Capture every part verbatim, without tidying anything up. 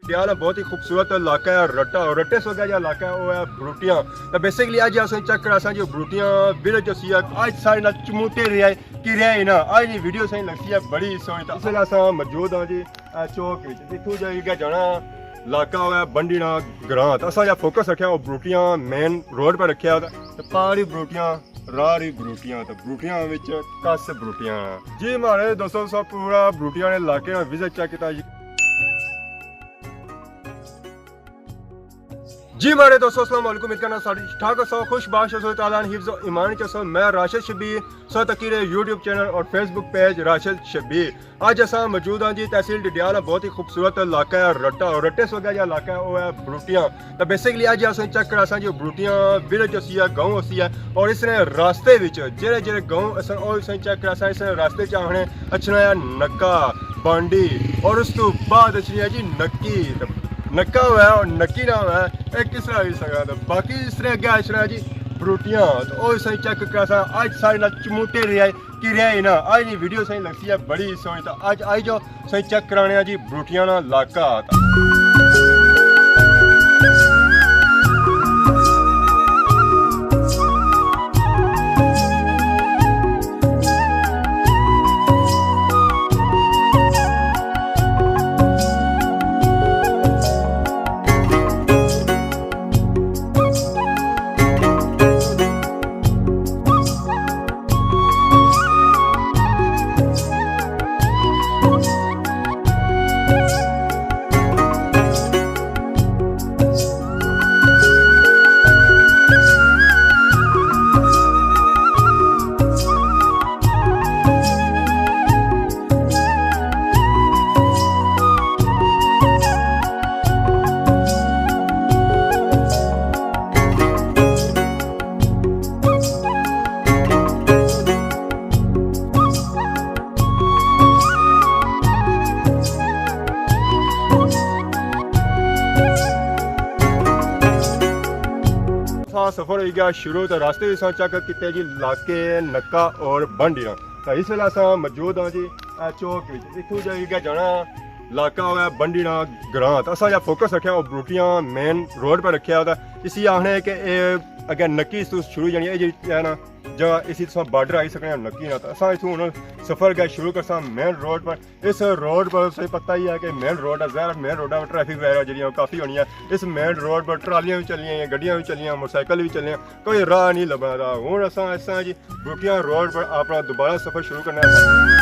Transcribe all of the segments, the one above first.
ڈڈیال بہت ہی خوبصورت علاقہ ہے رٹا، اور رٹے سو اگے جا علاقہ ہے وہ ہے بروٹیاں۔ تو بیسیکلی اج اساں چیک کراساں جو بروٹیاں ویلیج اسی ہے، اج سارے نال چموٹے رہے کہ رہے ہی نا۔ اج نی ویڈیو سائیں لگسی ہے بڑی سوہنی۔ تو اس ویلے اساں موجود ہاں جی اے چوک وچ، اتھوں جائی اگے جانا علاقہ ہویا بنڈینا گراں۔ تو اساں جا فوکس رکھیا وہ بروٹیاں مین روڈ پر رکھیا، تو پہاڑی بروٹیاں، راہ ری بروٹیاں، تو بروٹیاں وچ کس بروٹیاں۔ جی مہاڑے دوستو، سب پورا بروٹیاں نے علاقے نا وزٹ چیک کیتا جی۔ جی مہاڑے دوستو، السلام علیکم، امید کرنا سارے ٹھیک ٹھاک ہسو، خوش باش ہسو، تعالیٰ نے حفظ و ایمان چ ہسو۔ میں راشد شبیر، سو تکی رہے یوٹیوب چینل اور فیس بک پیج راشد شبیر۔ اج اساں موجود ہاں جی تحصیل ڈڈیال، بہت ہی خوبصورت علاقہ ہے رٹا، اور رٹے سو اگے جا علاقہ ہے وہ ہے بروٹیاں۔ تو بیسیکلی اج اساں چیک کراساں جو بروٹیاں ویلیج اسی ہے، گاؤں اسی ہے، اور اس نے راستے وچ جڑے جڑے گاؤں اساں او اساں چیک کراساں۔ اس نے راستے چ آخنے اچھنا ہے نکا، بانڈی، اور اس تو بعد اچھنی ہے جی نکی۔ نکا ہویا اور نکی نہ ہویا، اے کس طرح ہوئی سکدا؟ تو باقی اس طرح اگے اچھنا ہے جی بروٹیاں، تو او اساں چیک کراساں۔ اج سارے نال چموٹے رہے کہ رہے ہی نا۔ اج نی ویڈیو سائیں لگسی ہے بڑی سوہنی۔ تو اج آئی جو سائیں چیک کرانے آں جی بروٹیاں نا علاقہ۔ سا سفر ہوئی گیا شروع، تو راستے وچ اساں چیک کیتے جی علاقے نکا اور بانڈینا۔ تو اس ویلے اساں موجود ہاں جی اے چوک وچ، اتھوں جائی اگے جانا علاقہ ہویا بنڈینا گراں۔ تو اساں جا فوکس رکھیا وہ بروٹیاں مین روڈ پر رکھیا، تو اسی آخنے کہ اے اگے نکی اس تو شروع جانی ہے جی ہے نا، جا اسی تساں بارڈر آئی سکنے ہو نکی نا۔ تو اساں اتھوں ہن سفر گئے شروع کرساں مین روڈ پر۔ اس روڈ پر تساں پتہ ہی ہے کہ مین روڈ ہے، ظاہر ہے مین روڈاں پر ٹریفک وغیرہ جڑیاں کافی ہونی ہے۔ اس مین روڈ پر ٹرالیاں بھی چلیاں، گڈیاں بھی چلیاں، موٹرسائیکل بھی چلیاں، کوئی راہ نہیں لبھنا دا۔ ہن اساں اساں جی بروٹیاں روڈ پر اپنا دوبارہ سفر شروع کرنا ہے۔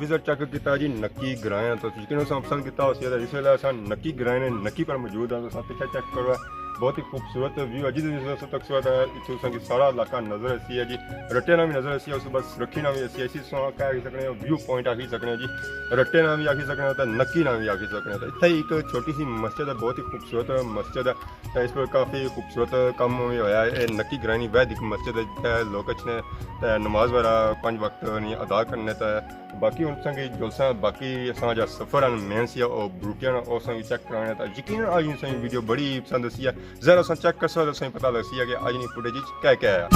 وزٹ چیک کیتا جی نکی گرائیں، تو یقین اساں پسند کیتا ہوسی۔ اس ویلے اساں نکی گرائیں نے، نکی پر موجود ہیں، تو اساں پیچھے چیک کرو، بہت ہی خوبصورت ویو ہے جی۔ اس وقت تک سوات ہے، اتھوں اساں کی سارا علاقہ نظر اسی ہے جی، رٹے نا بھی نظر اسی ہے، اس بعد سرکھی نا بھی اسی ہے، اسی سو کہہ سکنے ہو، ویو پوائنٹ آخی سکنے ہو جی، رٹے نا بھی آخی سکنے ہو، تے نکی نا بھی آخی سکنے ہو۔ تے اتھے ہی ایک چھوٹی سی مسجد ہے، بہت ہی خوبصورت مسجد ہے، تے اس پر کافی خوبصورت کم بھی ہویا ہے۔ اے نکی گرائیں نی وحد ایک مسجد ہے، جتھے لوگ اچھنے تے نماز وغیرہ پنج وقت نی ادا کرنے۔ تے باقی ہن تساں کی جلساں، باقی اساں جا سفر ہن مین سی او بروٹیاں نا، او تساں کی چیک کرانے۔ تے یقیناً آج تساں کی ویڈیو بڑی پسند اسی ہے۔ ذرا تساں چیک کرسو تے تساں کی پتہ لگسی ہے کہ آج نی فوٹیج وچ کیا کیا ہے۔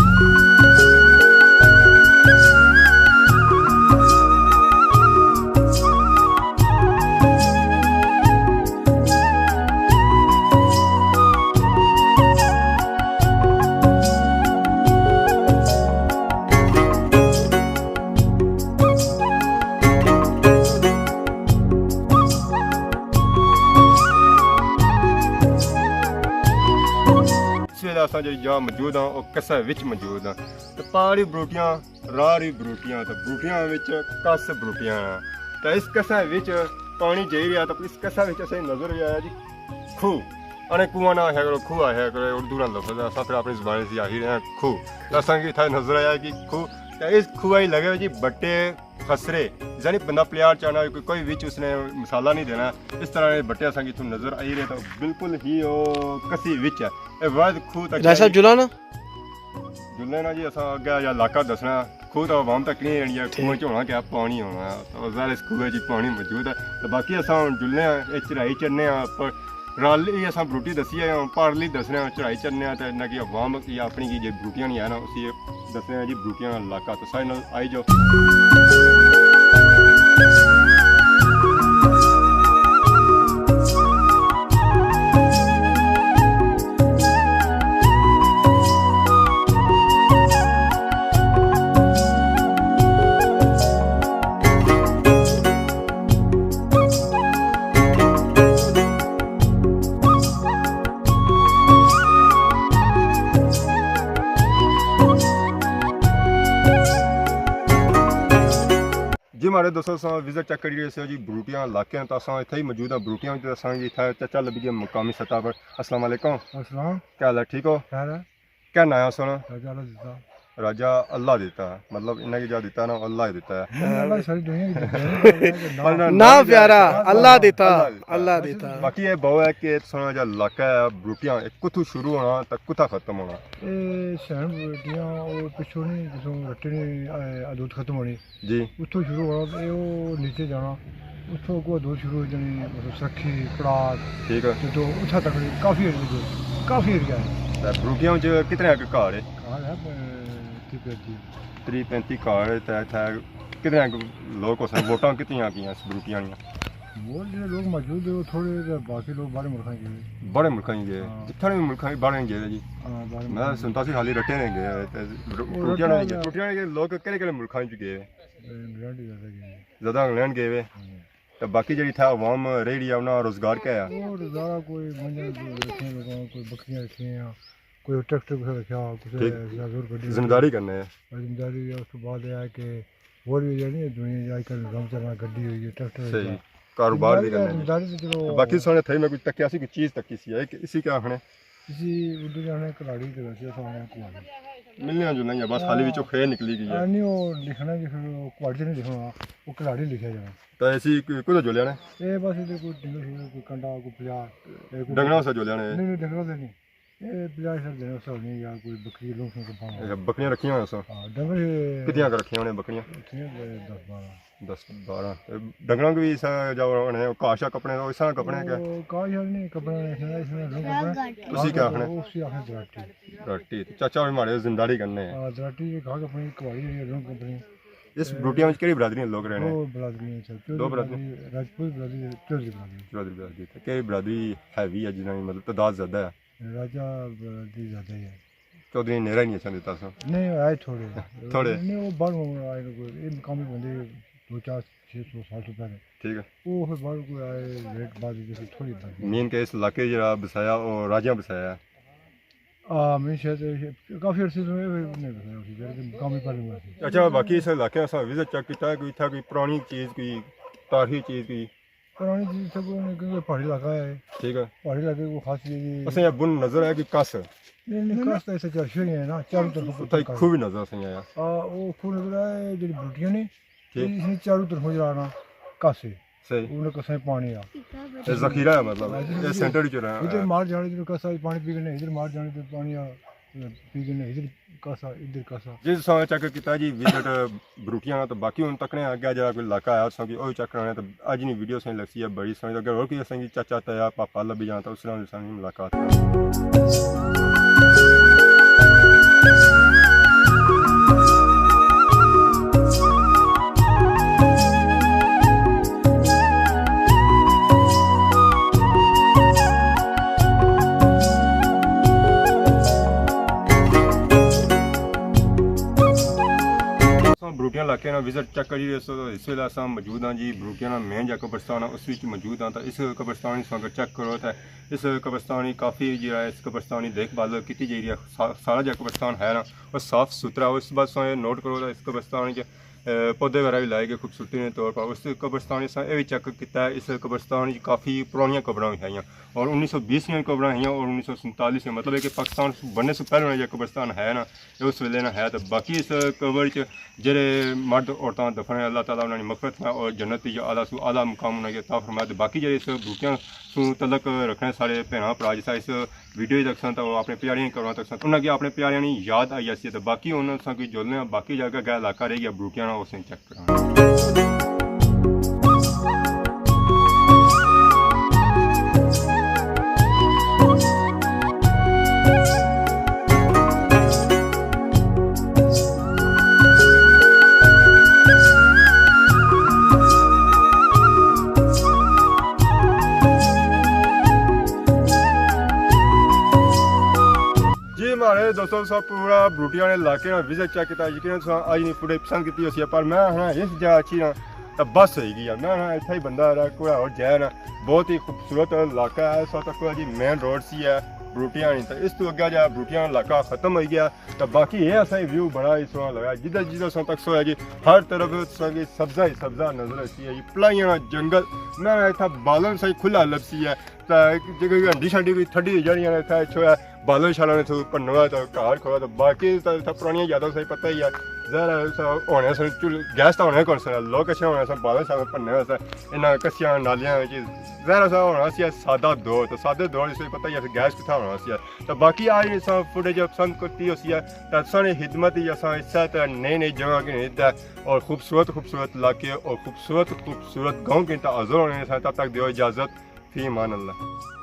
اس ویلے اساں جیہڑی جا موجود ہاں، او کسے وچ موجود ہاں۔ تے پہاڑی بروٹیاں، راہ ری بروٹیاں، تے بروٹیاں وچ کس بروٹیاں ہاں۔ تے اس کسے وچ پانی جائی رہیا تاں اس قصہ وچ اساں نظر آیا جی کھوہ۔ انے کنواں نہ آخیا کرو، کھوہ آخیا کرو، اردو نا لفظ ہے، اساں پھر اپنی زبان سے آخی رہے ہیں کھوہ۔ تاں اساں کی اتھا نظر آیا کہ کھوہ، تے اس کھوہ ہی لگے ہوئے جی بٹے خسرے، یعنی بندہ پلیار چاہنا ہوئے، کوئی، کوئی وچ اس نے مسالہ نہیں دینا۔ اس طرح نے بٹے اساں کی اتھوں نظر آئی رہے، تو بالکل ہی او کسی وچ ہے۔ اے ورد کھوہ تک راج صاحب جی۔ جلا نا؟ جلنے نا جی، اساں اگے یا علاقہ دسنا۔ کھوہ تو عوام تک نہیں رہنی ہے، ٹھیک۔ کھوہ چ ہونا کیا؟ پانی ہونا ہے۔ تو ظاہر اس کھوہ چ پانی موجود ہے۔ تو باقی اساں ہن جلنے آں، اے چڑھائی چڑھنے آں، پر رل ہی اساں بروٹی دسی آئے ہاں، پر رل ہی دسنے آں، چڑھائی چڑھنے آں، تے انہاں کی عوام یا اپنی کی جے بروٹیاں نہیں ہے نا، اسی دسنے آں جی، بروٹیاں نا علاقہ۔ تو سارے نال آئی جاؤ۔ جی ماڑے دوستو، اساں وزٹ چیک کری رہے سے جی بروٹیاں علاقے ہیں، تو اساں اتھے ہی موجود ہیں بروٹیاں وچ، تے اساں جی اتھے چچا لبھی گئے مقامی سطح پر۔ السلام علیکم۔ السلام۔ کیا حال ہے؟ ٹھیک ہو؟ خیر ہے۔ کیا ناں ہے سونا؟ راجہ اللہ دیتا۔ راجہ اللہ دیتا، مطلب انہاں کی جا دیتا نا، اللہ ہی دیتا ہے۔ اللہ ساری دنیا کی دیتا ہے۔ نہ، نہ، نہ پیارا، اللہ دیتا، اللہ دیتا۔ اللہ دیتا۔ باقی یہ بہو ہے کہ سونا جا علاقہ ہے، بروٹیاں، اے کتھوں شروع ہونا تے کتھا ختم ہونا؟ اے سین بروٹیاں، او پچھوں نہیں، جسوں رٹے نہیں، اے، حدود ختم ہونی۔ جی۔ اتھوں شروع ہونا تے او نیچے جانا، اتھوں اگوں حدود شروع ہو جانی، مطلب سرکھی، پڑاس، ٹھیک ہے۔ تے تو اتھا تک کافی ایریا جو، کافی ایریا ہے۔ تے بروٹیاں وچ کتنے اک گھر ہے؟ گھر ہے، اے، تیس پینتی۔ تیس پینتی گھر ہے، تے اتھا کتنے اک لوگ ہو سن، ووٹاں کتنیاں پیاں اس بروٹیاں نیاں؟ ووٹ جڑے لوگ موجود ہے، وہ تھوڑے، تے باقی لوگ باہر ملکاں گئے۔ باہر ملکاں گئے؟ ہاں۔ جتھاں بھی ملکاں باہر گئے جی۔ ہاں، باہر میں ملکاں سنتا سی خالی رٹے نے گئے، تے رو-، وہ روٹیاں نے رٹا گئے، گیا۔ روٹیاں نے گئے، لوگ کہڑے کہڑے ملکاں وچ گئے؟ انگلینڈ زیادہ گئے۔ زیادہ انگلینڈ گئے ہوئے۔ ہاں۔ تے باقی جیڑی اتھا عوام رہی رہی ہے، انہاں روزگار کیا ہے؟ وہ روزگار کوئی منجھاں رکھیاں لوکاں، کوئی بکریاں رکھیاں، کوئی ٹریکٹر کسے رکھیا، کسے ٹھیک۔ زور گڈی زمینداری کرنے ہے۔ زمینداری ہے، اس تو بعد یہ ہے کہ ہور وی جیڑی دنیا اج کل نظام چلنا، گڈی ہوئی ہے، ٹریکٹر ہوئی صحیح۔ ہے۔ کاروبار بھی زمینداری کرنے۔ زمینداری تے چلو باقی سونے تھے میں کوئی تکیا سی، کوئی چیز تکی سی، ہے کہ اسی کیا آخنے؟ اسی اردو جانے کلاڑی تے ویسے سونے کلاڑی۔ ملنے جلنے ہی ہے، بس خالی وچوں خیر نکلی گئی ہے۔ آ، نہیں، وہ لکھنا جی، پھر وہ کلاڑی نہیں لکھنا، وہ کلاڑی لکھیا جانا۔ تو ایسی کو-، کدھر جولیا نے؟ اے بس ادھر کوئی ڈنگر شنگر، کوئی کنڈا، کوئی پجا، اے کوئی ڈنگراں سے جولیا نے؟ نہیں، نہیں، ڈنگراں سے نہیں۔ اے پجا شر دینے سے ہونی یا کوئی بکری لوگ سے کپانا۔ اچھا، بکریاں رکھیاں ہوئے سو؟ ہاں، ڈنگر ہی کتنیاں کر رکھیاں ہونے بکریاں؟ رکھیاں دس بارہ۔ دس بارہ۔ اے ڈنگراں کو بھی ایسا جو ہونے، کاشا کپنے، ایسا کپنے کیا؟ او، کاشا نہیں کپنے، اس نے، اس نے لوگ کپنے۔ اسی کیا آخنے؟ اسی آخنے دراٹی۔ دراٹی۔ چاچا بھی مارے زمینداری کرنے ہیں۔ ہاں، دراٹی یہ کھا کپنے، کواری یہ لوگ کپنے۔ اس بروٹیاں وچ کیڑی برادری نے لوگ رہنے؟ دو برادری ہیں سر۔ دو برادری؟ راجپوت برادری، چودھری برادری۔ چودھری برادری۔ تے کیڑی برادری ہیوی ہے جنہاں دی مطلب تعداد زیادہ ہے؟ راجہ برادری زیادہ ہی ہے۔ چودھری نے نیرا ہی نہیں اچھا دیتا سا؟ نہیں، آئے تھوڑے۔ تھوڑے؟ نہیں، وہ باہر آئے نے کوئی، یہ مقامی بندے دو چار چھ سو سال تو پہلے۔ ٹھیک ہے۔ وہ پھر باہر کوئی آئے، ریٹ بعد جیسے تھوڑی بڑھ گئی۔ مین کہ اس علاقے جڑا بسایا، وہ راجہ بسایا ہے۔ آ، میں شاید کافی عرصے سے میں نہیں بسایا اسی جگہ، مقامی پہلے میں سی۔ اچھا، باقی اس علاقے اساں وزٹ چیک کیتا ہے، کوئی اتھا کوئی پرانی چیز، کوئی تاریخی چیز، کوئی پرانی چیز اتھا کوئی نہیں، کیونکہ پہاڑی علاقہ ہے۔ ٹھیک ہے۔ پہاڑی علاقے کو خاص چیز ہے۔ اساں یہ بن نظر آیا کہ کس؟ نہیں، نہیں، کس تو ایسا چرشے ہی ہے نا، چاروں طرف اتھا ایک کس۔ کھوہ بھی نظر اساں آیا۔ آ، وہ کھوہ نظر آیا، جڑی بروٹیاں نے، ٹھیک۔ اس نے چاروں طرفوں جڑا نا کس ہے۔ صحیح۔ انہاں کساں پانی آ۔ یہ ذخیرہ ہے مطلب، ہاں جی، یہ سینٹر وچ رہنا۔ ادھر مار جانے تے کسا پانی پی کے نہیں، ادھر مار جانے تے پانی آ، پی کے نہیں، ادھر کسا، ادھر کسا۔ جی، تساں چیک کیتا جی وزٹ بروٹیاں نا، تو باقی ہن تکنے آں اگے جیڑا کوئی علاقہ آیا، تساں کی او چیک کرانے، تو اج نی ویڈیو سہی لگسی ہے، بڑی سوہنی۔ اگر ہور کوئی اساں کی چاچا تایا پاپا لبھی جان، تو اس نال ساں نی ملاقات کرو۔ اساں بروٹیاں علاقے نا وزٹ چیک کری رہے سو، اس ویلے اساں موجود ہاں جی بروٹیاں نا مین جا قبرستان ہے، اس وچ موجود ہاں۔ تو اس قبرستان نی تساں اگر چیک کرو تو اس قبرستان نی کافی جیڑا ہے، اس قبرستان نی دیکھ بھال کیتی جائی رہی ہے۔ سا-، سارا جا قبرستان ہے نا، وہ صاف ستھرا۔ اس بات تساں نوٹ کرو تو اس قبرستان وچ اے، پودے وغیرہ بھی لائے گئے خوبصورتی نے طور پر۔ اس قبرستان اس اے بھی چیک کیتا ہے، اس قبرستان وچ کافی پرانیاں قبراں بھی ہیاں، اور انیس سو بیس نیاں قبراں ہیاں اور انیس سو سینتالیس نیاں، مطلب ہے کہ پاکستان بننے سے پہلے ہونا یہ قبرستان ہے نا، اے اس ویلے نا ہے۔ تو باقی اس قبر چ جڑے مرد عورتاں دفن ہیں، اللہ تعالیٰ انہاں دی مغفرت فرمائے اور جنت یا اعلیٰ سو اعلیٰ مقام انہاں کی عطا فرمائے۔ تو باقی جڑے اس بوٹیاں سوں تعلق رکھنے سارے بھیناں بھرا جس طرح اس ویڈیو ہی تکسن تو اپنے پیاریاں کرونا تکسن، انہاں کی اپنے پیاریاں نی یاد آئی جاسی۔ تو باقی انہاں ساں کوئی جلنے آں، باقی جگہ گئے علاقہ رہ گیا بروٹیاں نا، اسے چیک کراں۔ جی مہاڑے دوستو، تساں پورا بروٹیاں نے علاقے نا وزٹ چیک کیتا، یقیناً تساں اج نی فوٹیج پسند کیتی ہوسی، پر میں ہاں اس جگہ اچھی نا تاں بس ہوئی گئی ہے۔ میں ہاں اتھے ہی بندہ رہا، کوئی اور جائے نا، بہت ہی خوبصورت علاقہ ہے۔ سو تک جی مین روڈ سی ہے بروٹیاں نی، تو اس تو اگے جا بروٹیاں علاقہ ختم ہوئی گیا۔ تو باقی یہ اساں ویو بڑا ہی سوہنا لگا، جدھر جدھر سو تک سویا جی ہر طرف تساں کی سبزہ ہی سبزہ نظر آسی ہے جی، پلائیاں نا جنگل۔ میں اتھا بالن سائی کھلا لبسی ہے، تے جے کوئی ہنڈی شنڈی کوئی تھڈی ہوئی جانی ہے، اتھا چھویا بالن شالن اتھوں بھننا ہوئے تے گھر کھویا، تے باقی تے اتھا پرانیاں یاداں سائی پتہ ہی ہے۔ ظاہر ہے اتھا ہونے سن چل-، گیس تاں ہونے کون سن، لوگ اچھے ہونے سن، بالن شالن بھننے ہوئے سن، انہاں کچیاں نالیاں وچ۔ ظاہر ہے ہونا سی سادہ دور، تے سادے دور اس وچ پتہ ہی ہے گیس کتھا ہونا سی۔ تے باقی آج اساں فوٹیج پسند کرتی ہوسی ہے، تے تساں نی خدمت وچ اساں اسے طرح نئی نئی جگہ کی نہیں تے اور خوبصورت خوبصورت علاقے اور خوبصورت خوبصورت گاؤں کی تے حاضر ہونے ساں۔ تب تک دیو اجازت، فی امان اللہ۔